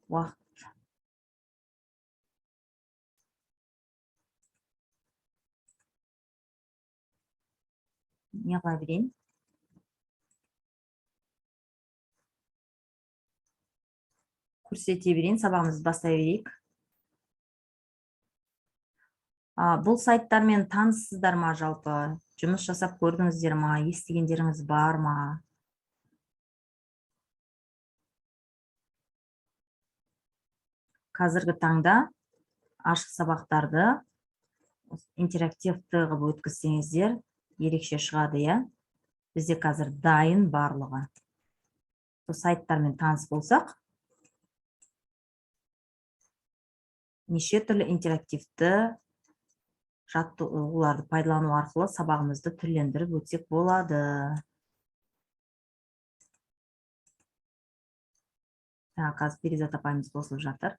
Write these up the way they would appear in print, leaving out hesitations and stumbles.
Уақыт не қыла берейін, көрсете берейін, сабағымызды бастай берейік. Бұл сайттармен таныссыздар ма жалпы? Жұмыс жасап көрдіңіздер ма? Естігендеріңіз бар ма? Қазіргі таңда ашық сабақтарды интерактивті қылып өткізсеңіздер, ерекше шығады, иә? Бізде қазір дайын барлығы. Сол сайттармен таныс болсақ, неше түрлі интерактивті жаттығуларды пайдалану арқылы сабағымызды түрлендіріп өтсек болады. Так, қазір Перизат апайымыз қосылып жатыр.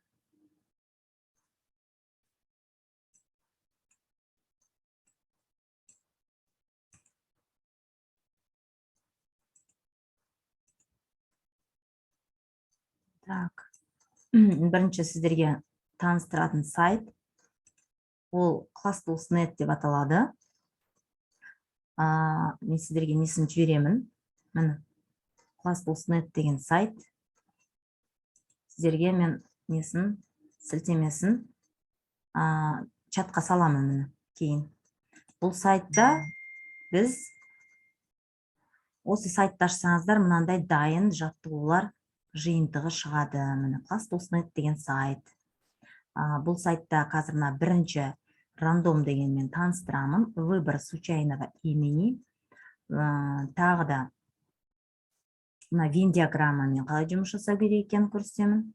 Так, бірінші сіздерге таныстыратын сайт ол ClassTools.net деп аталады. Мен сіздерге несін жіберемін. Міне, ClassTools.net деген сайт. Сіздерге мен несін, сілтемесін чатқа саламын міне кейін. Бұл сайтта біз осы сайтты ашсаңыздар, мынандай дайын жаттығулар жиынтығы шығады. Міне, ClassTools.net деген сайт. Бұл сайтта қазір мына бірінші рандом дегенмен таныстырамын. Выбор случайного имени. Тағы да мына Венн диаграммамен қалай жұмыс жасау керек екенін көрсетемін.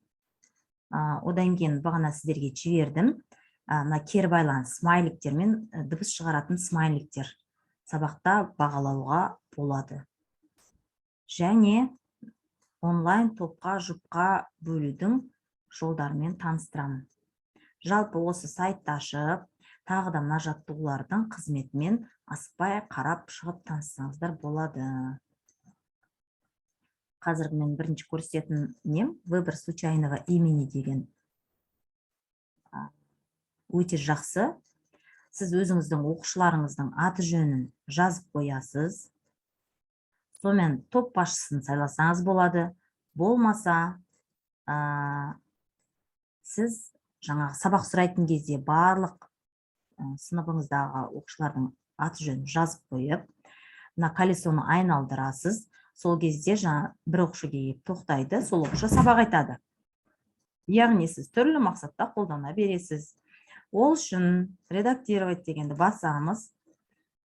Одан кейін бағана сіздерге жібердім. Мына кері байланыс смайликтер мен дыбыс шығаратын смайликтер сабақта бағалауға болады. Және онлайн топқа, жұпқа бөлудің жолдарымен таныстырамын. Жалпы осы сайтты ашып, тағы да мына жаттығулардың қызметімен асықпай қарап шығып таныссаңыздар болады. Қазір мен бірінші көрсететін нем выбор случайного имени деген. Өте жақсы. Сіз өзіңіздің оқушыларыңыздың аты жөнін жазып қоясыз. Сонымен топ басшысын сайласаңыз болады. Болмаса, сіз жаңағы сабақ сұрайтын кезде барлық сыныбыңыздағы оқушылардың аты жөнін жазып қойып, мына колесоны айналдырасыз. Сол кезде жаңа бір оқушы келіп тоқтайды, сол оқушы сабақ айтады. Яғни сіз түрлі мақсатта қолдана бересіз. Ол үшін редактировать дегенді басамыз.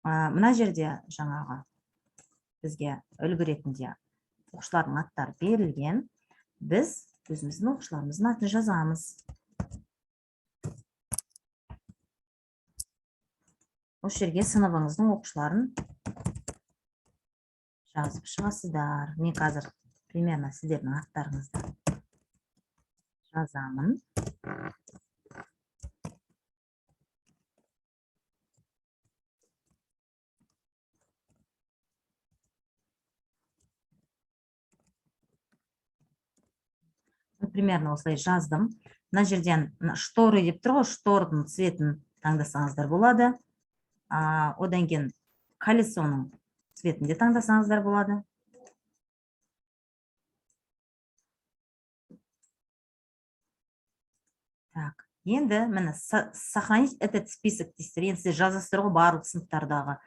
Мына жерде жаңағы бізге үлгі ретінде оқушылардың аттары берілген. Біз өзіміздің оқушыларымыздың атын жазамыз. Осы жерге сыныбыңыздың оқушыларын жазып шығасыздар. Мен қазір примерно сіздердің аттарыңызды жазамын. Примерно осылай жаздым. Мына жерден мына шторы деп тұр ғой, штордың цветін таңдасаңыздар болады. Одан кейін колесоның цветін де таңдасаңыздар болады. Так, енді міне сохранить этот список дейсіздер. Енді сіздер жазасыздар ғой барлық сыныптардағы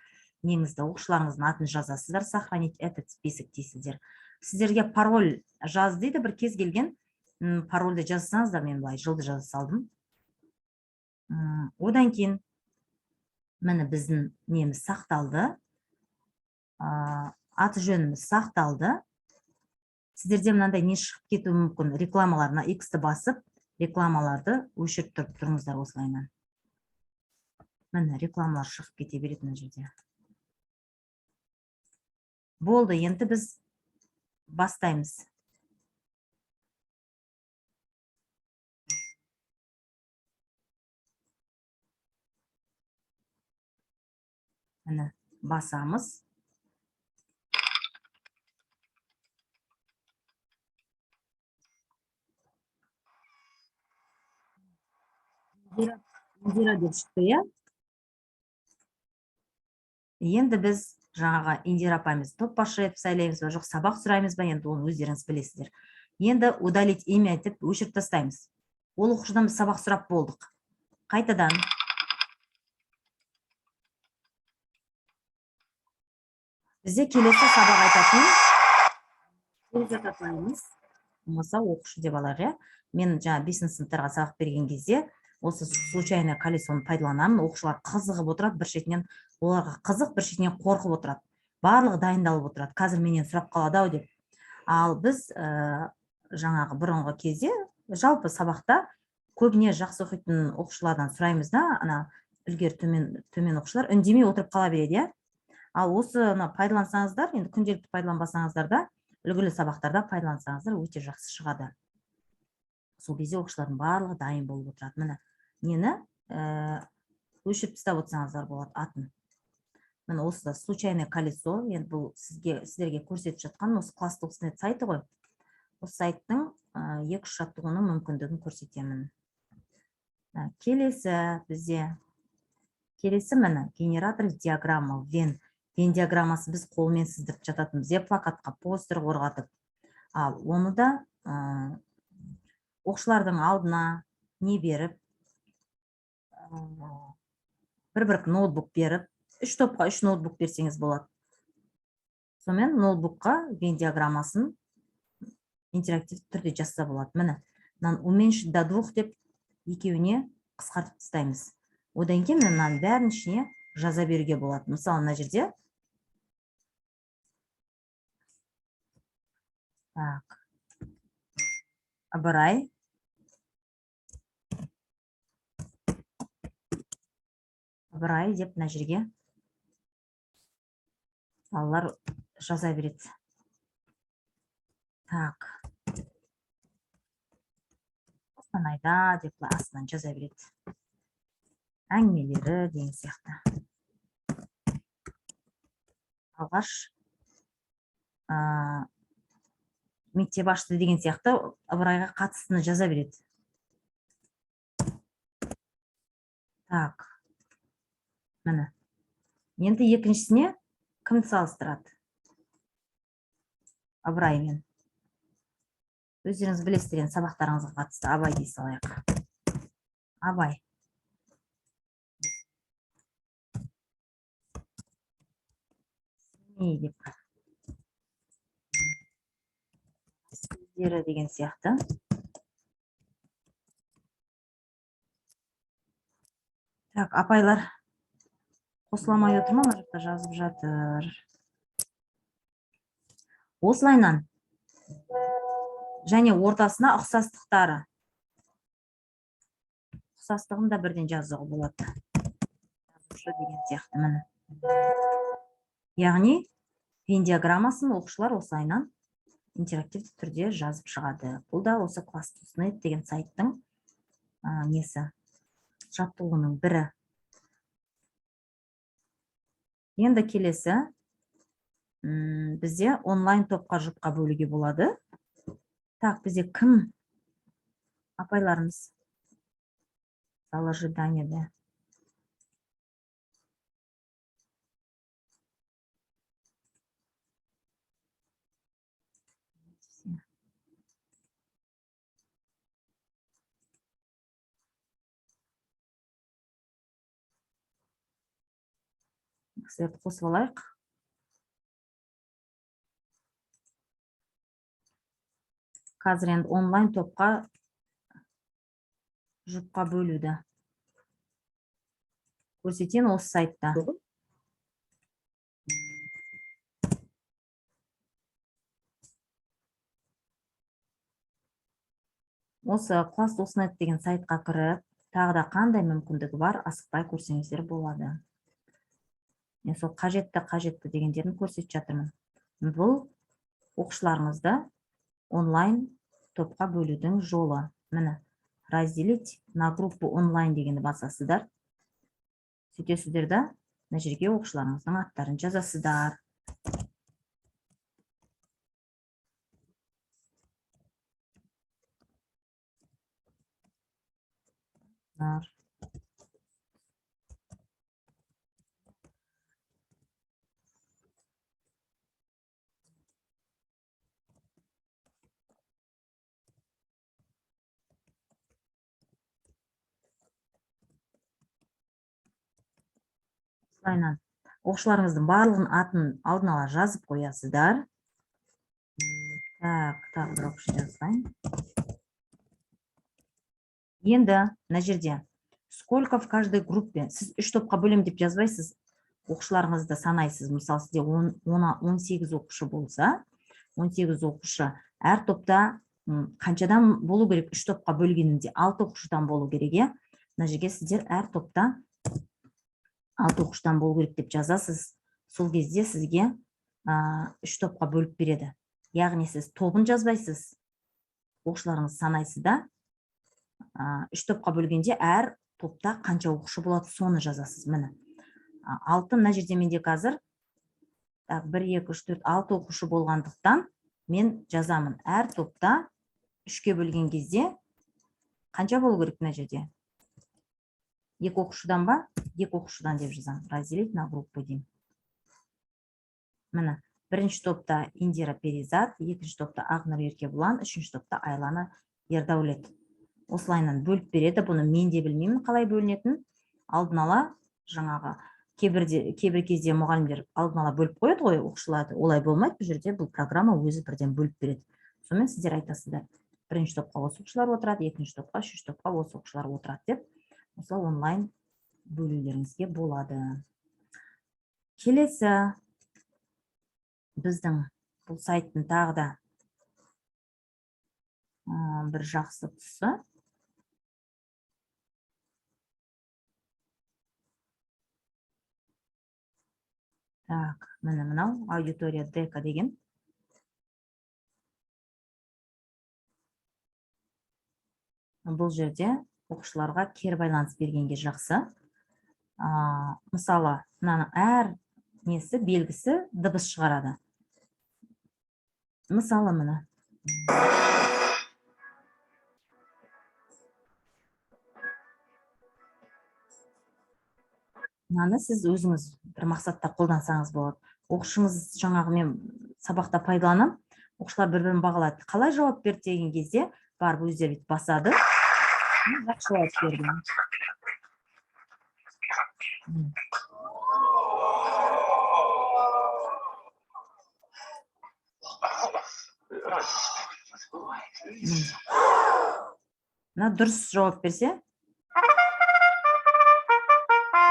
неңізді, оқушыларыңыздың атын жазасыздар, сохранить этот список дейсіздер. Сіздерге пароль жаз дейді, бір кез келген парольді жазсаңыздар, мен былай жылды жаза салдым. Одан кейін міне біздің неміз сақталды. Аты жөніміз сақталды. Сіздерде мынандай не шығып кетуі мүмкін, рекламалар, мына X-ті басып, рекламаларды өшіріп тұрып тұрыңыздар осылайынан. Міне рекламалар шығып кете береді мына жерде. Болды, енді біз бастаймыз. Міне басамыз. Индира деп шықты, иә. Енді біз жаңағы Индира апайымызды топ басшы етіп сайлаймыз ба, жоқ сабақ сұраймыз ба, енді оны өздеріңіз білесіздер. Енді удалить имя деп өшіріп тастаймыз. Ол оқушыдан біз сабақ сұрап болдық. Қайтадан бізде келесі сабақ айтатын Перизат апайымыз болмаса оқушы деп алайық, иә. Мен жаңа бесінші сыныптарға сабақ берген кезде осы случайное колесоны пайдаланамын. Оқушылар қызығып отырады, бір шетінен оларға қызық, бір шетінен қорқып отырады. Барлығы дайындалып отырады, қазір менен сұрап қалады ау деп. Ал біз жаңағы бұрынғы кезде жалпы сабақта көбіне жақсы оқитын оқушылардан сұраймыз да, ана үлгері төмен оқушылар үндемей отырып қала береді, иә. Ал осыны пайдалансаңыздар, енді күнделікті пайдаланбасаңыздар да, үлгілі сабақтарда пайдалансаңыздар, өте жақсы шығады. Сол кезде оқушылардың барлығы дайын болып отырады. Міне, нені өшіріп тастап отырсаңыздар болады атын. Міне, осы да случайное колесо. Енді бұл сіздерге көрсетіп жатқан осы класс нет сайты ғой. Осы сайттың екі үш жаттығуының мүмкіндігін көрсетемін. Келесі бізде, келесі, міне, генератор диаграмма Венн. Венн диаграммасы біз қолмен сыздырып жататынбыз, иә, плакатқа постер қорғатып. Ал оны да оқушылардың алдына не беріп, бір ноутбук беріп, үш топқа үш ноутбук берсеңіз болады. Сонымен ноутбукқа Венн диаграммасын интерактивті түрде жазса болады. Міне, мынаны уменьшить до двух деп екеуіне қысқартып тастаймыз. Одан кейін міне мынаның бәрінің ішіне жаза беруге болады. Мысалы, мына жерде, так, Ыбырай Ыбырай деп мына жерге балалар жаза береді. Так, Қостанайда деп былай астынан жаза береді, әңгімелері деген сияқты. Алғаш мектеп ашты деген сияқты Ыбырайға қатыстыны жаза береді. Так, міне, енді екіншісіне кімді салыстырады Ыбыраймен? Өздеріңіз білесіздер енді, сабақтарыңызға қатысты. Абай дей салайық. Абай Семей деп, сөздері деген сияқты. Так, апайлар қосыла алмай отыр ма? Мына жақта жазып жатыр. Осылайынан және ортасына ұқсастықтары, ұқсастығын да бірден жазуға болады, жазушы деген сияқты. Міне, яғни Венн диаграммасын оқушылар осылайынан интерактивті түрде жазып шығады. Бұл да осы класс деген сайттың несі, жаттығуының бірі. Енді келесі бізде онлайн топқа, жұпқа бөлуге болады. Так, бізде кім апайларымыз зал ожиданияда? Кісілерді қосып алайық. Қазір енді онлайн топқа, жұпқа бөлуді көрсетейін осы сайтта. Осы класс нет деген сайтқа кіріп, тағы да қандай мүмкіндігі бар, асықпай көрсеңіздер болады. Мен сол қажетті дегендерін көрсетіп жатырмын. Бұл оқушыларыңызды онлайн топқа бөлудің жолы. Міне, разделить на группу онлайн дегенді басасыздар. Сөйтесіздер да, мына жерге оқушыларыңыздың аттарын жазасыздар. Нар. Осылайынан оқушыларыңыздың барлығының атын алдын ала жазып қоясыздар. Так, тағы бір оқушы жазайын. Енді мына жерде «сколько в каждой группе», сіз үш топқа бөлем деп жазбайсыз, оқушыларыңызды санайсыз. Мысалы, сізде 18 оқушы болса, 18 оқушы әр топта қаншадан болу керек? Үш топқа бөлгенінде алты оқушыдан болу керек, иә. Мына жерге сіздер әр топта алты оқушыдан болу керек деп жазасыз. Сол кезде сізге үш топқа бөліп береді. Яғни сіз тобын жазбайсыз, оқушыларыңызды санайсыз да, үш топқа бөлгенде әр топта қанша оқушы болады, соны жазасыз. Міне, алты. Мына жерде менде қазір, так, бір, екі, үш, төрт, алты оқушы болғандықтан, мен жазамын: әр топта үшке бөлген кезде қанша болу керек? Мына жерде екі оқушыдан ба? Екі оқушыдан деп жазамын. «Разделить на группы» деймін. Міне, бірінші топта Индира Перизат, екінші топта Ақнұр Еркебұлан, үшінші топта Айлана Ердәулет. Осылайынан бөліп береді. Бұны мен де білмеймін қалай бөлінетінін. Алдын ала жаңағы кейбір кезде мұғалімдер алдын ала бөліп қояды ғой оқушыларды. Олай болмайды бұл жерде, бұл программа өзі бірден бөліп береді. Сонымен сіздер айтасыздар: бірінші топқа осы оқушылар отырады, екінші топқа, үшінші топқа осы оқушылар отырады деп, осылай онлайн бөлулеріңізге болады. Келесі біздің бұл сайттың тағы да бір жақсы тұсы — так, міне, мынау «Аудитория Дека» деген. Бұл жерде оқушыларға кері байланыс бергенге жақсы. Мысалы, мынаның әр несі, белгісі дыбыс шығарады. Мысалы, міне, мынаны сіз өзіңіз бір мақсатта қолдансаңыз болады. Оқушыңыз, жаңағы мен сабақта пайдаланамын, оқушылар бір бірін бағалайды. Қалай жауап берді деген кезде барып өздері бүйтіп басады. Жақсы жауап берді. Мына дұрыс жауап берсе,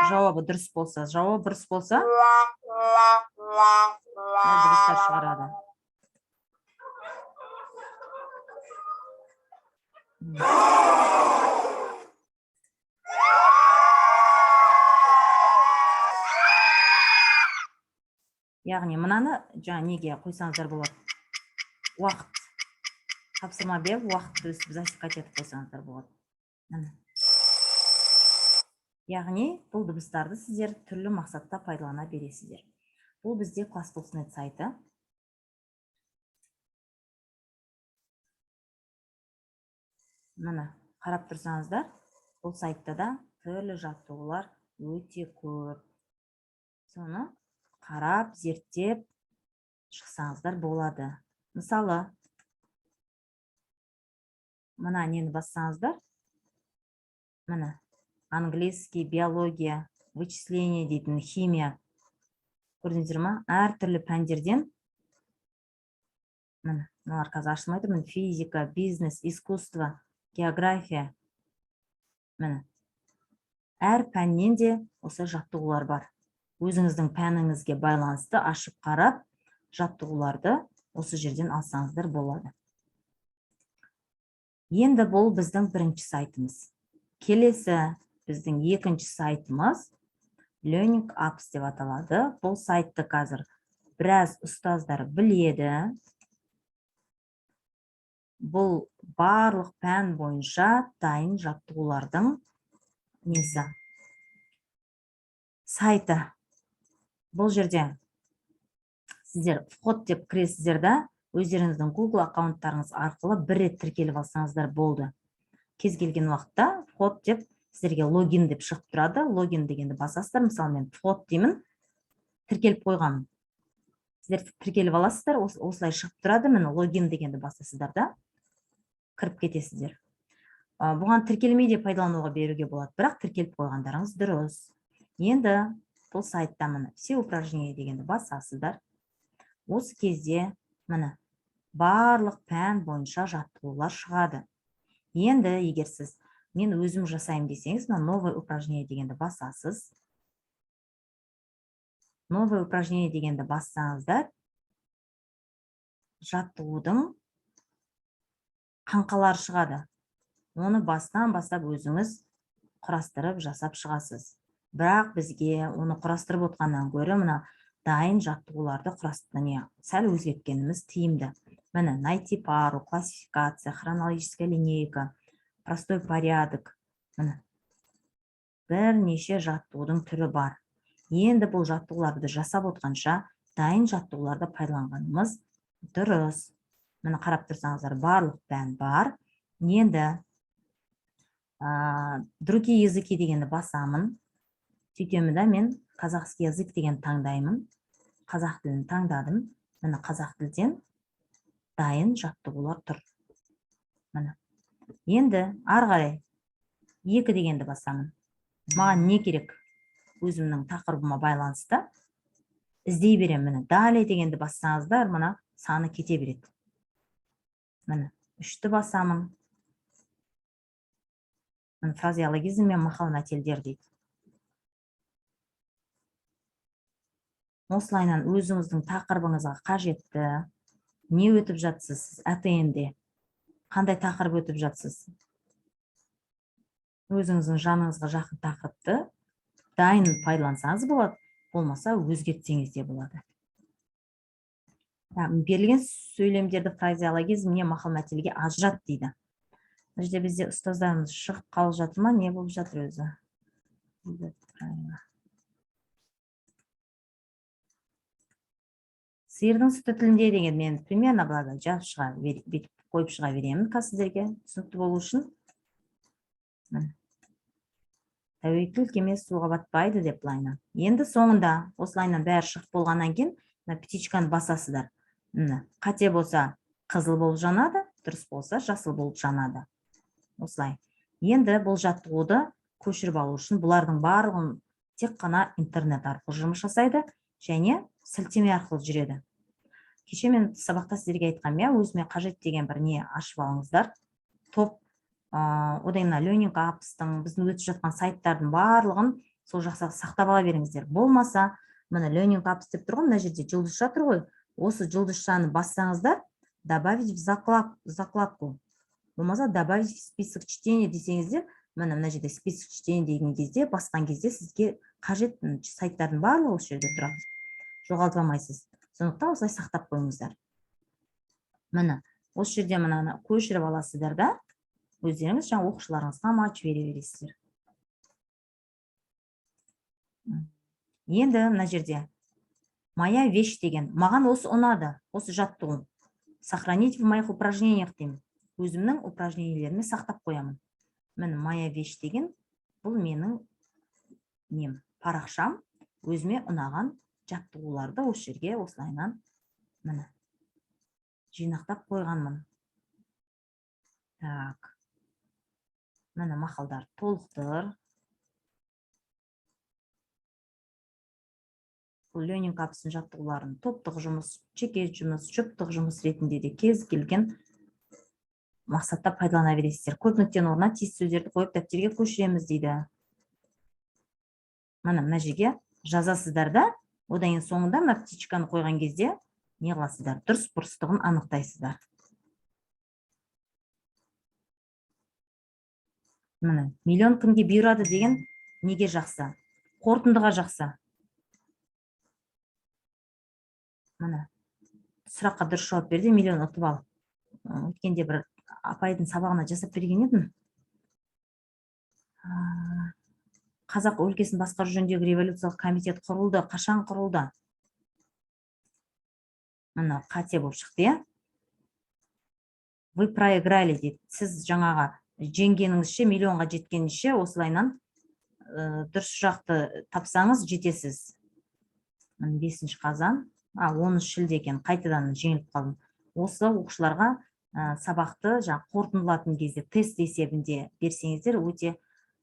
жауабы дұрыс болса, жауабы дұрыс болса, мына дыбыстар шығарады. Яғни мынаны жаңа неге қойсаңыздар болады? Уақыт, тапсырма беріп, уақытты өстіп засекать етіп қойсаңыздар болады. Міне. Яғни бұл дыбыстарды сіздер түрлі мақсатта пайдалана бересіздер. Бұл бізде Classbox.net сайты. Міне, қарап тұрсаңыздар, бұл сайтта да түрлі жаттығулар өте көп. Соны қарап, зерттеп шықсаңыздар болады. Мысалы, мына нені бассаңыздар, міне, английский, биология, вычисление дейтін, химия, көрдіңіздер ма? Әртүрлі пәндерден. Міне, мыналар қазір ашылмай тұр. Міне, физика, бизнес, искусство, география. Міне, әр пәннен де осы жаттығулар бар. Өзіңіздің пәніңізге байланысты ашып қарап, жаттығуларды осы жерден алсаңыздар болады. Енді бұл біздің бірінші сайтымыз. Келесі біздің екінші сайтымыз Learning Apps деп аталады. Бұл сайтты қазір біраз ұстаздар біледі. Бұл барлық пән бойынша дайын жаттығулардың несі, сайты. Бұл жерде сіздер «вход» деп кіресіздер да, өздеріңіздің Google аккаунттарыңыз арқылы бір рет тіркеліп алсаңыздар болды. Кез келген уақытта «вход» деп сіздерге «логин» деп шығып тұрады. «Логин» дегенді басасыздар. Мысалы, мен «вход» деймін, тіркеліп қойғанмын. Сіздер тіркеліп аласыздар, осылай шығып тұрады. Міне, «логин» дегенді басасыздар да, кіріп кетесіздер. Бұған тіркелмей де пайдалануға беруге болады, бірақ тіркеліп қойғандарыңыз дұрыс. Енді Бұл сайтта міне «Все упражнения» дегенді басасыздар. Осы кезде міне барлық пән бойынша жаттығулар шығады. Енді егер сіз мен өзім жасаймын десеңіз, мына «Новое упражнение» дегенді басасыз. «Новое упражнение» дегенді бассаңыздар, жаттығудың қаңқалары шығады. Оны бастан бастап өзіңіз құрастырып, жасап шығасыз. Бірақ бізге оны құрастырып отқаннан гөрі мына дайын жаттығуларды құрастырып, не, сәл өзгерткеніміз тиімді. Міне, «Найти пару», «Классификация», «Хронологическая линейка», «Простой порядок». Міне, бірнеше жаттығудың түрі бар. Енді бұл жаттығуларды жасап отқанша, дайын жаттығуларды пайдаланғанымыз дұрыс. Міне, қарап тұрсаңыздар, барлық пән бар. Енді «Другие языки» дегенді басамын. Сөйтемін да, мен «Казахский язык» деген таңдаймын. Қазақ тілін таңдадым. Міне, қазақ тілден дайын жаттығулар тұр. Міне, енді ары қарай «Екі» дегенді басамын. Маған не керек, өзімнің тақырыбыма байланысты іздей беремін. Міне, «Далее» дегенді бассаңыздар, мына саны кете береді. Міне, үшті басамын. Міне, «Фразеологизм мен мақал мәтелдер» дейді. Осылайынан өзіңіздің тақырыбыңызға қажетті, не өтіп жатсыз сіз, АТН-де қандай тақырып өтіп жатсыз, өзіңіздің жаныңызға жақын тақырыпты дайын пайдалансаңыз болады, болмаса өзгертсеңіз де болады. Берілген сөйлемдерді фразеологизм не мақал мәтелге ажырат дейді. Мына жерде бізде ұстаздарымыз шығып қалып жатыр ма, не болып жатыр өзі? Правильно. «Сиырдың сүті тілінде» деген, мен примерно былай жазып шыға, бүйтіп қойып шыға беремін қазір, сіздерге түсінікті болу үшін. Міне. «Тәуекел кеме суға батпайды» деп былайынан. Енді соңында осылайынан бәрі шығып болғаннан кейін мына птичканы басасыздар. Міне, қате болса, қызыл болып жанады, дұрыс болса, жасыл болып жанады. Осылай. Енді бұл жаттығуды көшіріп алу үшін бұлардың барлығын тек қана интернет арқылы жұмыс жасайды және сілтеме арқылы жүреді. Кеше мен сабақта сіздерге айтқанмын, иә, өзіме қажет деген бір не ашып алыңыздар, топ. Одан кейін мына Learning Apps-тың, біздің өтіп жатқан сайттардың барлығын сол жақта сақтап ала беріңіздер. Болмаса, міне, Learning Apps деп тұр ғой, мына жерде жұлдызша тұр ғой, осы жұлдызшаны бассаңыздар, «Добавить в закладку», болмаса «Добавить в список чтения» десеңіздер, міне, мына жерде «Список чтения» деген кезде, басқан кезде сізге қажет сайттардың барлығы осы жерде тұрады, жоғалтып алмайсыз. Сондықтан осылай сақтап қойыңыздар. Міне, осы жерде мынаны көшіріп аласыздар да, өздеріңіз жаңа оқушыларыңызға ма жібере бересіздер. Енді мына жерде «Моя вещь» деген, маған осы ұнады, осы жаттығу. «Сохранить в моих упражнениях» деймін, өзімнің упражнениелеріме сақтап қоямын. Міне, «Моя вещь» деген бұл менің нем, парақшам. Өзіме ұнаған жаттығуларды осы жерге осылайынан, міне, жинақтап қойғанмын. Так, міне, «Мақалдар толықтыр». Бұл Learning Apps-ың жаттығуларын топтық жұмыс, жеке жұмыс, жұптық жұмыс ретінде де кез келген мақсатта пайдалана бересіздер. Көп нүктенің орнына тиісті сөздерді қойып, дәптерге көшіреміз дейді. Міне, мына жерге жазасыздар да, одан кейін соңында мына птичканы қойған кезде не қыласыздар? Дұрыс бұрыстығын анықтайсыздар. Міне, «Миллион кімге бұйырады» деген неге жақсы? Қорытындыға жақсы. Міне, «Сұраққа дұрыс жауап бер де, миллион ұтып ал». Өткенде бір апайдың сабағына жасап берген едім. Қазақ өлкесін басқару жөніндегі революциялық комитет құрылды. Қашан құрылды? Мына қате болып шықты, иә. «Вы проиграли» дейді. Сіз жаңағы жеңгеніңізше, миллионға жеткеніңізше, осылайынан дұрыс сұрақты тапсаңыз, жетесіз. Міне, 5 қазан, а 10 шілде екен, қайтадан жеңіліп қалдым. Осы оқушыларға сабақты жаңа қорытындылатын кезде тест есебінде берсеңіздер, өте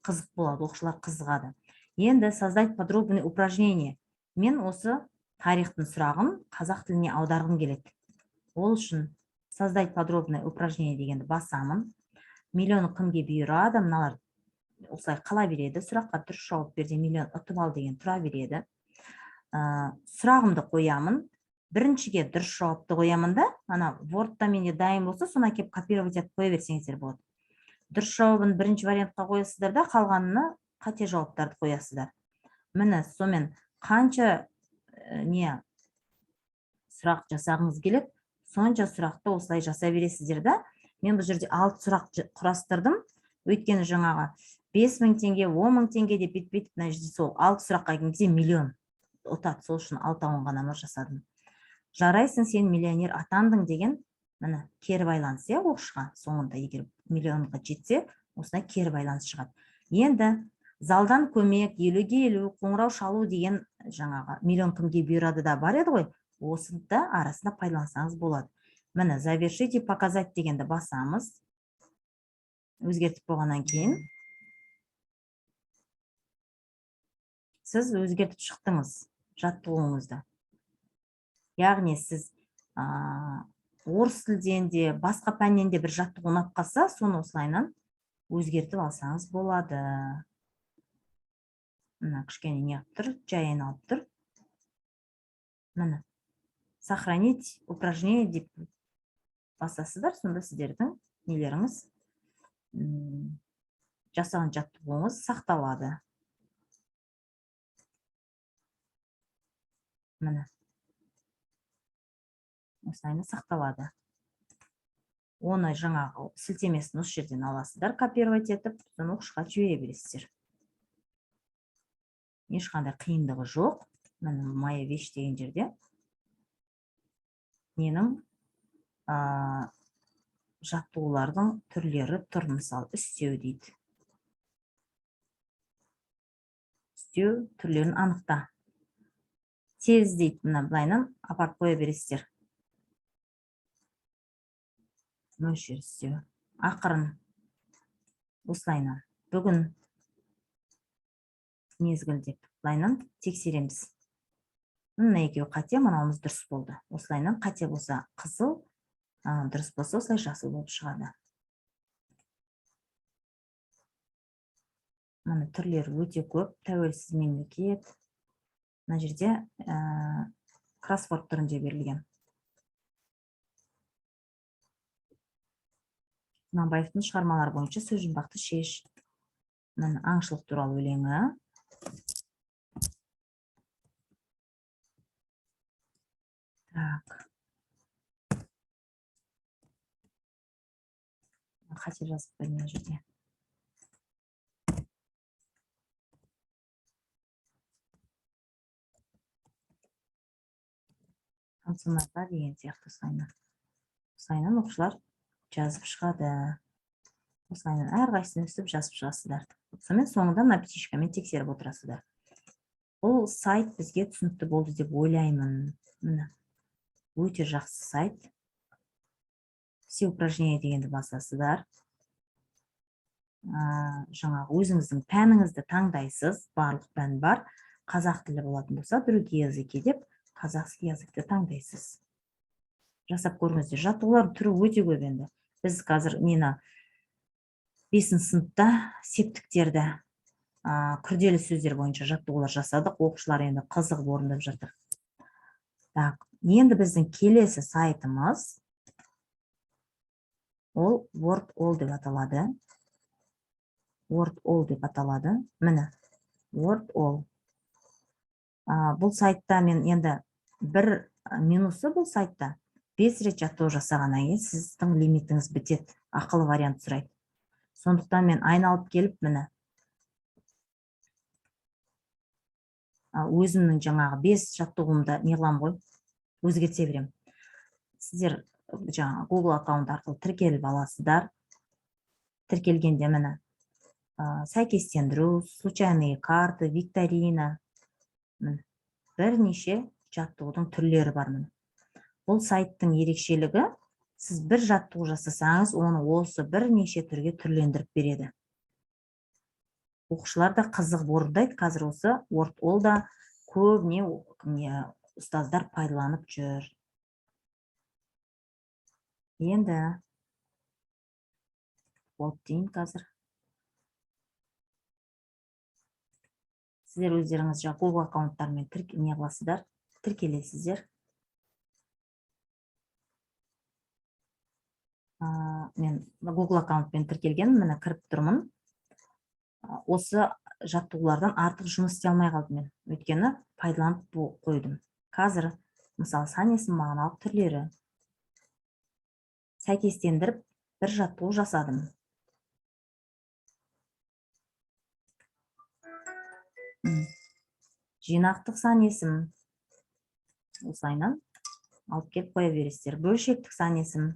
қызық болады, оқушылар қызығады. Енді создать подробное упражнение. Мен осы тарихтың сұрағын қазақ тіліне аударғым келеді. Ол үшін создать подробное упражнение дегенді басамын. Миллион кімге бұйырады, мыналар осылай қала береді. Сұраққа дұрыс жауап бер де миллион ұтып ал деген тұра береді. Сұрағымды қоямын. Біріншіге дұрыс жауапты қоямын да, ана Wordта менде дайын болса, соны әкеліп копировать етіп қоя берсеңіздер болады. Дұрыс жауабын бірінші вариантқа қоясыздар да, қалғанына қате жауаптарды қоясыздар. Міне, сонымен қанша не сұрақ жасағыңыз келеді, сонша сұрақты осылай жасай бересіздер да. Мен бұл жерде 6 сұрақ құрастырдым. Өйткені жаңағы 5000 теңге, 10 000 теңге деп бүйтіп мына жерде сол 6 сұраққа келген кезде миллион ұтады. Сол үшін алтауын ғана жасадым. Жарайсың, сен миллионер атандың деген міне кері байланыс, иә, оқушыға соңында егер миллионға жетсе, осындай кері байланыс шығады. Енді залдан көмек, 50-ге 50, қоңырау шалу деген жаңағы миллион кімге бұйырады да бар еді ғой, осыны да арасында пайдалансаңыз болады. Міне, завершить и показать дегенді басамыз. Өзгертіп болғаннан кейін сіз өзгертіп шықтыңыз жаттығуыңызды. Яғни сіз орыс тілден де, басқа пәннен де бір жаттығу ұнап қалса, соны осылайынан өзгертіп алсаңыз болады. Мына кішкене неғып тұр, жай айналып тұр. Міне, сохранить упражнение деп басасыздар, сонда сіздердің нелеріңіз, жасаған жаттығуыңыз сақталады. Міне, осылайынан сақталады. Оны жаңағы сілтемесін осы жерден аласыздар, копировать етіп, соны оқушыға жібере бересіздер. Ешқандай қиындығы жоқ. Міне, моя вещь деген жерде менің жаттығулардың түрлері тұр. Мысалы, үстеу дейді. Үстеу түрлерін анықта. Тез дейді, мына былайынан апарып қоя бересіздер. Мөлшер үстеу. Ақырын. Осылайынан. Бүгін мезгіл деп былайынан тексереміз. Мына екеуі қате, мынауымыз дұрыс болды. Осылайынан қате болса қызыл, дұрыс болса осылай жасыл болып шығады. Міне, түрлері өте көп. Тәуелсіз мемлекет. Мына жерде кроссворд түрінде берілген. Құнанбаевтың шығармалары бойынша сөз жұмбақты шеш. Міне, аңшылық туралы өлеңі. Так. Қате жазып қойдым мына жерде. Тамсыната деген сияқты осылайынан. Осылайынан оқушылар жазып шығады. Осылайынан әрқайсысын өстіп жазып шығасыздар. Сонымен соңында мына птичкамен тексеріп отырасыздар. Бұл сайт бізге түсінікті болды деп ойлаймын. Міне, өте жақсы сайт. Все упражнения дегенді басасыздар. Жаңағы өзіңіздің пәніңізді таңдайсыз, барлық пән бар. Қазақ тілі болатын болса, другие языки деп казахский языкты таңдайсыз. Жасап көріңіздер. Жаттығулардың түрі өте көп енді. Біз қазір нені 5 сыныпта септіктерді, күрделі сөздер бойынша жаттығулар жасадық. Оқушылар енді қызығып орындап жатыр. Так, енді біздің келесі сайтымыз ол Word All деп аталады. Word All деп аталады. Міне, Word All. Бұл сайтта мен енді бір минусы бұл сайтта 5 рет жаттығу жасағаннан кейін сіздің лимитіңіз бітеді, ақылы вариант сұрайды. Сондықтан мен айналып келіп, міне, өзімнің жаңағы 5 жаттығуымды не қыламын ғой, өзгерте беремін. Сіздер жаңағы Google аккаунт арқылы тіркеліп аласыздар. Тіркелгенде міне, сәйкестендіру, случайные карты, викторина, міне, бірнеше жаттығудың түрлері бар міне. Бұл сайттың ерекшелігі, сіз бір жаттығу жасасаңыз, оны осы бірнеше түрге түрлендіріп береді. Оқушылар да қызығып орындайды. Қазір осы Wordwall да көбіне ұстаздар пайдаланып жүр. Енді вот дейін қазір. Сіздер өздеріңіз жаңа Google аккаунттармен не қыласыздар, тіркелесіздер. Мен Google аккаунтпен тіркелген, міне кіріп тұрмын. Осы жаттығулардан артық жұмыс істей алмай қалдым мен. Өйткені пайдаланып қойдым. Қазір, мысалы, сан есім мағыналық түрлері. Сәйкестендіріп бір жаттығу жасадым. Жинақтық сан есім. Осылайынан алып келіп қоя бересіздер. Бөлшектік сан есім.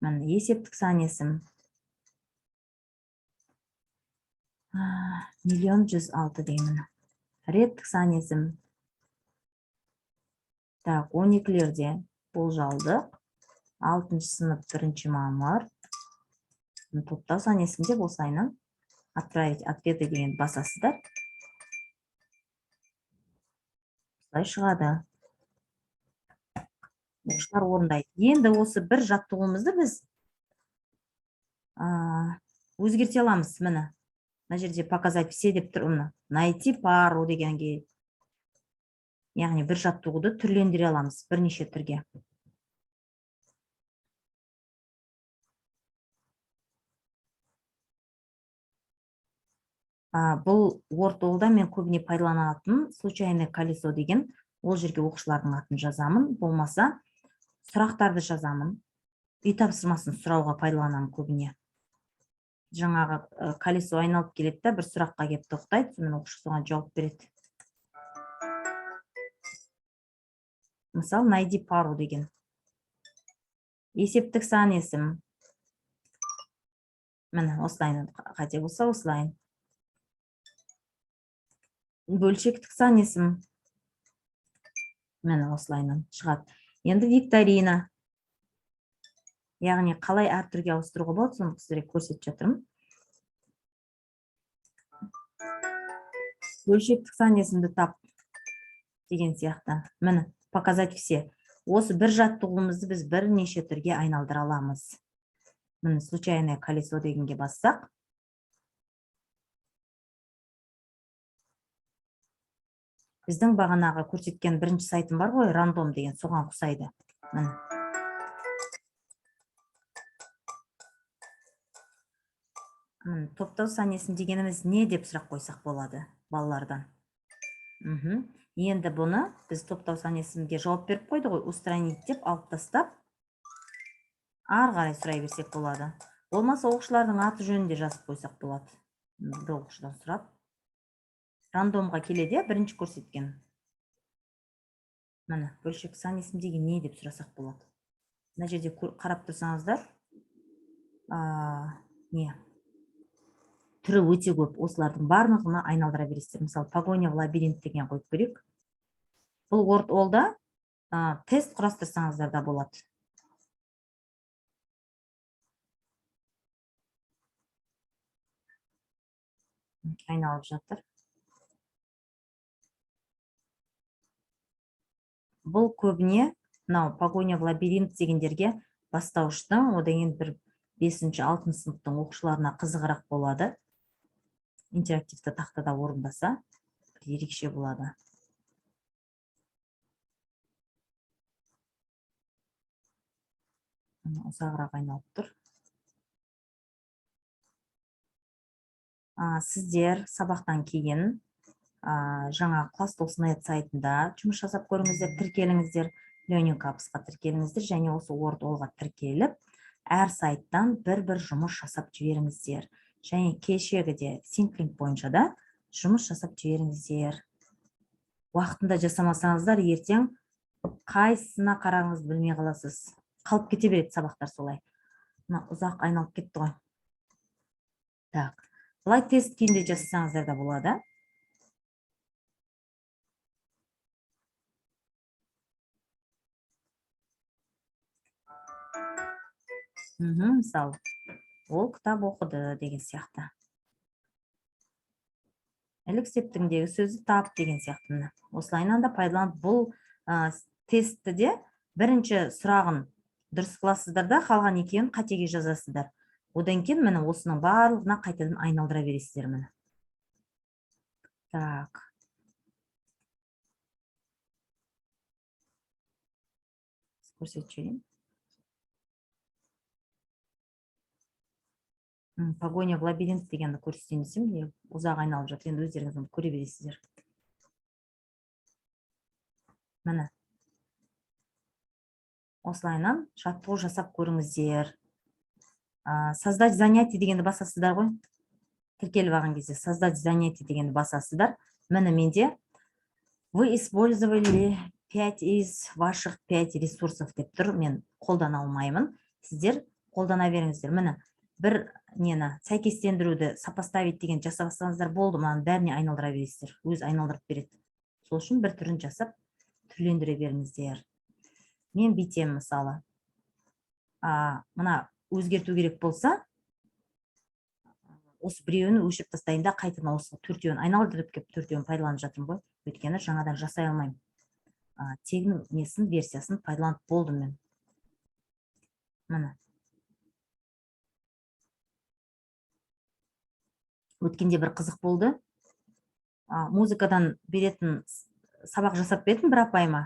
Міне, есептік сан есім. 1 106 000 деймін. Реттік сан есім. Так, он екілерде болжалдық. 6 сынып 1 мамыр. Топтау сан есім деп осылайынан отправить ответы деген басасыздар. Осылай шығады. Оқушылар орындайды. Енді осы бір жаттығуымызды біз өзгерте аламыз. Міне, мына жерде показать все деп тұр. Міне, найти пару дегенге. Яғни бір жаттығуды түрлендіре аламыз бірнеше түрге. Бұл Wordwall-да мен көбіне пайдаланатын случайное колесо деген, ол жерге оқушылардың атын жазамын, болмаса сұрақтарды жазамын. Үй тапсырмасын сұрауға пайдаланамын көбіне. Жаңағы колесо айналып келеді да, бір сұраққа келіп тоқтайды, сонымен оқушы соған жауап береді. Мысалы, найди пару деген. Есептік сан есім. Міне, осылай, қате болса осылай. Бөлшектік сан есім. Міне, осылайынан шығады. Енді викторина. Яғни қалай әр түрге ауыстыруға болады, соны сіздерге көрсетіп жатырмын. Бөлшектік сан есімді тап деген сияқты. Міне, показать все. Осы бір жаттығуымызды біз бірнеше түрге айналдыра аламыз. Міне, случайное колесо дегенге бассақ. Біздің бағанағы көрсеткен бірінші сайтым бар ғой, рандом деген, соған ұқсайды. Міне. Міне, топтау сан есім дегеніміз не деп сұрақ қойсақ болады балалардан. Енді бұны біз топтау сан есімге жауап беріп қойды ғой, устранить деп алып тастап, ары қарай сұрай берсек болады. Болмаса оқушылардың аты жөнін де жазып қойсақ болады. Бір оқушыдан сұрап. Рандомға келеді, иә, бірінші көрсеткен. Міне, бөлшек сан есім деген не деп сұрасақ болады. Мына жерде қарап тұрсаңыздар, не? Түрі өте көп. Осылардың барлығына айналдыра бересіздер. Мысалы, погоня в лабиринт деген қойып көрейік. Бұл Wordwall-да, тест құрастырсаңыздар да болады. Айналып жатыр. Бұл көбіне мынау погоня в лабиринт дегендерге бастауыштың, одан кейін бір 5-ші, 6-шы сыныптың оқушыларына қызығырақ болады. Интерактивті тақтада орындаса, бір ерекше болады. Міне, ұзағырақ айналып тұр. Сіздер сабақтан кейін, жаңа класс Толсынайт сайтында жұмыс жасап көріңіздер, тіркеліңіздер, Learning Apps-қа тіркеліңіздер және осы Wordwall-ға тіркеліп, әр сайттан бір-бір жұмыс жасап жіберіңіздер. Және кешегіде ThinkLink бойынша да жұмыс жасап жіберіңіздер. Уақытында жасамасаңыздар, ертең қайсысына қарағыңызды білмей қаласыз. Қалып кете береді сабақтар солай. Мына ұзақ айналып кетті ғой. Так, былай тест күйінде жасасаңыздар да болады. Мысалы, ол кітап оқыды деген сияқты. Ілік септігіндегі сөзді тап деген сияқты, міне. Осылайынан да пайдаланып, бұл тестті де бірінші сұрағын дұрыс қыласыздар да, қалған екеуін қатеге жазасыздар. Одан кейін, міне, осының барлығына қайтадан айналдыра бересіздер, міне. Так. Көрсетіп жіберейін. Погоня в лабиринт дегенді көрсетейін десем, не ұзақ айналып жатыр. Енді өздеріңіз оны көре бересіздер. Міне. Осылайынан жаттығу жасап көріңіздер. Создать занятие дегенді басасыздар ғой. Тіркеліп алған кезде создать занятие дегенді басасыздар. Міне, менде «Вы использовали 5 из ваших 5 ресурсов» деп тұр. Мен қолдана алмаймын. Сіздер қолдана беріңіздер. Міне, бір нені сәйкестендіруді, сопоставить деген жасап алсаңыздар болды, мынаның бәріне айналдыра бересіздер. Өзі айналдырып береді. Сол үшін бір түрін жасап түрлендіре беріңіздер. Мен бүйтемін, мысалы. Мына өзгерту керек болса, осы біреуін өшіріп тастайын да, қайтадан осы төртеуін айналдырып келіп, төртеуін пайдаланып жатырмын ғой. Өйткені жаңадан жасай алмаймын. Тегін несін, версиясын пайдаланып болдым мен. Міне. Өткенде бір қызық болды. Музыкадан беретін сабақ жасап бердім бір апайыма.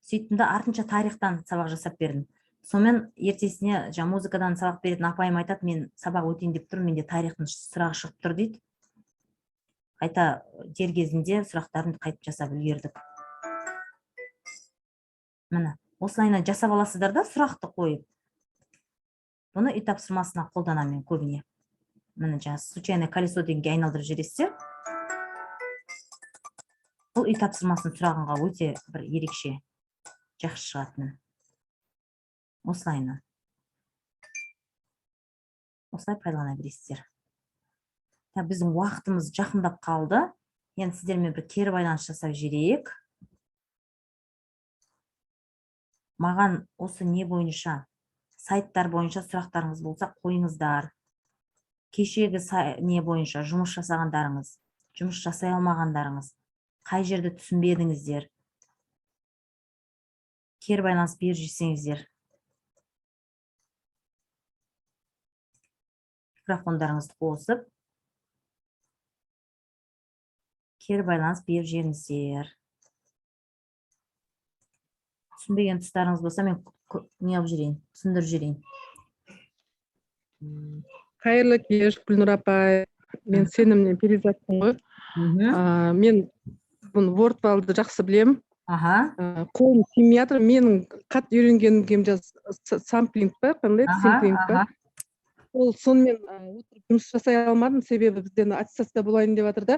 Сөйттім да, артынша тарихтан сабақ жасап бердім. Сонымен ертесіне жаңа музыкадан сабақ беретін апайым айтады: «Мен сабақ өтейін деп тұрмын, менде тарихтың сұрағы шығып тұр», – дейді. Қайта дер кезінде сұрақтарын қайтып жасап үлгердік. Міне, осылайынан жасап аласыздар да, сұрақты қойып. Бұны үй тапсырмасына қолданамын мен көбіне. Міне, жаңа случайное колесо дегенге айналдырып жібересіздер. Бұл үй тапсырмасын сұрағанға өте бір ерекше жақсы шығады, міне. Осылайынан. Осылай пайдалана бересіздер. Так, біздің уақытымыз жақындап қалды. Енді сіздермен бір кері байланыс жасап жіберейік. Маған осы не бойынша, сайттар бойынша сұрақтарыңыз болса, қойыңыздар. Кешегі не бойынша жұмыс жасағандарыңыз, жұмыс жасай алмағандарыңыз, қай жерді түсінбедіңіздер? Кері байланыс беріп жіберсеңіздер. Микрофондарыңызды қосып, кері байланыс беріп жіберіңіздер. Түсінбеген тұстарыңыз болса, мен не қылып жіберейін, түсіндіріп жіберейін. Қайырлы кеш, Гүлнұр апай. Мен Сенімнен Перизатпын ғой. Мен бұны, WordWall-ды жақсы білемін. Қолым тимей жатыр. Менің қатты үйренгенім кем самплинг па, қандай еді? Симплинг па? Аха. Ол сонымен отырып жұмыс жасай алмадым, себебі бізде ана аттестация болайын деп жатыр да.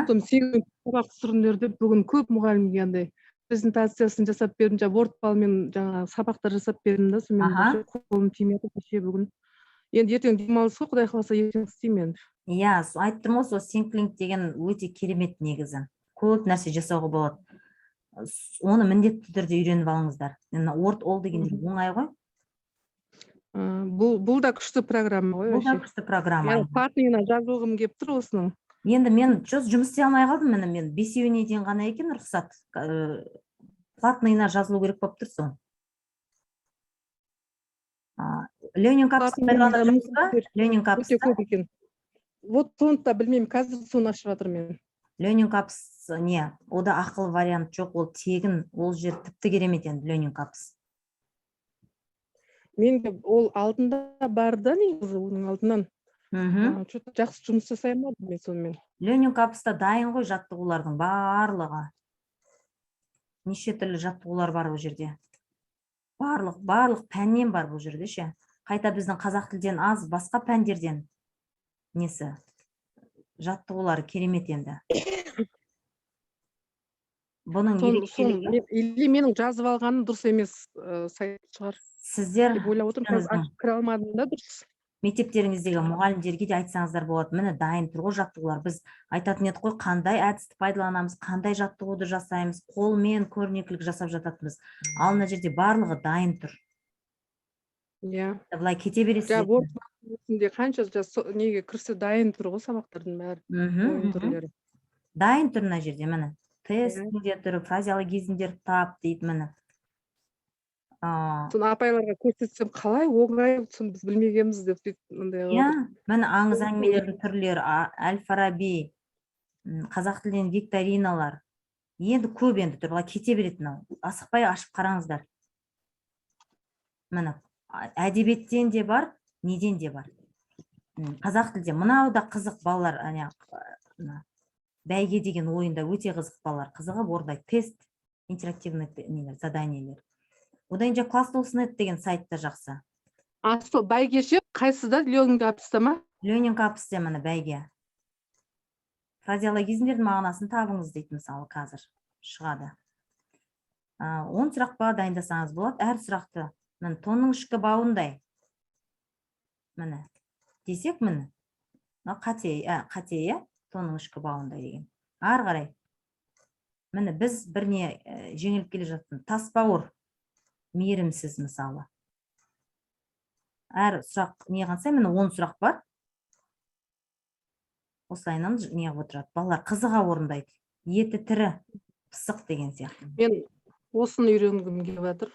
Соны 8 сабақ түсіріңдер деп бүгін көп мұғалімге андай презентациясын жасап бердім, жаңа WordWall-мен жаңағы сабақтар жасап бердім да, сонымен вообще қолым тимей жатыр кеше, бүгін. Енді ертең демалыс қой, құдай қаласа, ертең істеймін енді. Иә, айтып тұрмын ғой, сол синклинг деген өте керемет негізі. Көп нәрсе жасауға болады. Оны міндетті түрде үйреніп алыңыздар. Енді WordWall деген де оңай ғой. Бұл да күшті программа ғой Бұл да вообще. күшті программа. Мен платныйына жазылғым келіп тұр осының. Енді мен жұмыс істей алмай қалдым, міне, мен бесеуіне дейін ғана екен рұқсат. Платныйына жазылу керек болып тұр сол. Learning Apps Платныйына пайдаланып жүрсіз ба? мүмкіндіктер Learning өте Apps-ты? көп екен. Вот соны да білмеймін, қазір соны ашып жатырмын мен. Learning Apps не, ода ақылы вариант жоқ, ол тегін, ол жер тіпті керемет енді Learning Apps. Менде ол алдында бар да негізі, оның алдынан. Чё-то жақсы жұмыс жасай алмадым мен сонымен. Learning Apps-та дайын ғой жаттығулардың барлығы. Неше түрлі жаттығулар бар ол жерде. Барлық пәннен бар бұл жерде ше. Қайта біздің қазақ тілден аз, басқа пәндерден несі жаттығулары керемет енді. Бұның ерекшелігі Или менің жазып алғаным дұрыс емес сайт шығар сіздер деп ойлап отырмын. Қазір өздеріңіздің ашып кіре алмадым да дұрыс. мектептеріңіздегі мұғалімдерге де айтсаңыздар болады: міне, дайын тұр ғой жаттығулар. Біз айтатын едік қой, қандай әдісті пайдаланамыз, қандай жаттығуды жасаймыз, қолмен көрнекілік жасап жататынбыз. Ал мына жерде барлығы дайын тұр. Былай кете бересіздер. Word өзінде қанша неге кірсе, дайын тұр ғой сабақтардың бәрі, ойын түрлері. Дайын тұр мына жерде, міне. Тесттің де түрі, фразеологизмдер тап дейді, міне. Соны апайларға көрсетсем, қалай оңай, соны біз білмегенбіз деп сөйтіп мындай Иә, қылып. Міне, аңыз Ол- әңгімелердің түрлері, әл Фараби, қазақ тілінен викториналар. Енді көп, енді тұр, былай кете береді мынау. Асықпай ашып қараңыздар. Міне, әдебиеттен де бар, неден де бар. Қазақ тілде мынау да қызық, балалар, әне, мына бәйге деген ойында өте қызық, балалар қызығып орындайды. Тест, интерактивный нелер, заданиелер. Одан кейін Класс деген сайт та жақсы. А сол бәйге ше, қайсыда, Learning Apps-та ма? Learning Apps-те, міне, бәйге. Фразеологизмдердің мағынасын табыңыз дейді, мысалы, қазір шығады. 10 сұраққа дайындасаңыз болады. Әр сұрақты, міне, тонның ішкі бауындай. Міне, десек, міне. Мынау қате, қате, иә? Тонның ішкі бауындай деген. Ары қарай. Міне, біз бір не жеңіліп келе жаттым. Тас бауыр, мейірімсіз, мысалы. Әр сұрақ не қылса, міне, 10 сұрақ бар. Осылайынан не қылып отырады. Балалар қызыға орындайды. Еті тірі, пысық деген сияқты. Мен осыны үйренгім келіп жатыр.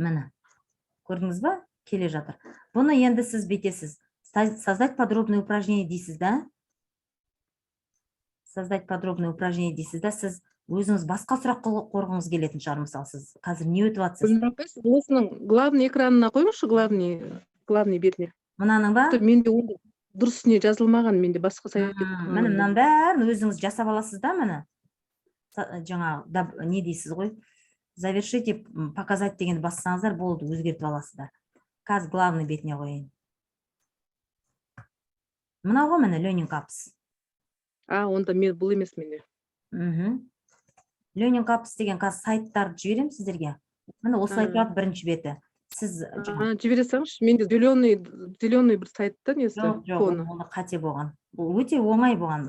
Міне. Көрдіңіз ба? Келе жатыр. Бұны енді сіз бүйтесіз. Создать подробное упражнение дейсіз да? Создать подробное упражнение дейсіз да, сіз өзіңіз басқа сұрақ қойғыңыз келетін шығар, мысалы, сіз қазір не өтіп жатсыз? Гүлнұр апай, сіз осының главный экранына қойыңызшы, главный бетіне. Мынаның ба? Менде онда дұрыс не жазылмаған, менде басқа сайт кетіп қалған. Міне, мынаның бәрін өзіңіз жасап аласыз да, міне. Жаңағы не дейсіз ғой? Завершить, показать дегенді бассаңыздар болды, өзгертіп аласыздар. Қазір главный бетіне қояйын. Мынау ғой, міне, Learning Apps. А, онда мен бұл емес менде. Learning Apps деген қазір сайттарды жіберемін сіздерге. Міне, осылай тұрады бірінші беті. Сіз жаңа А, жібере салыңызшы. Менде зеленый бір сайтта несі Жоқ, фоны. ол қате болған. Бұл өте оңай болған.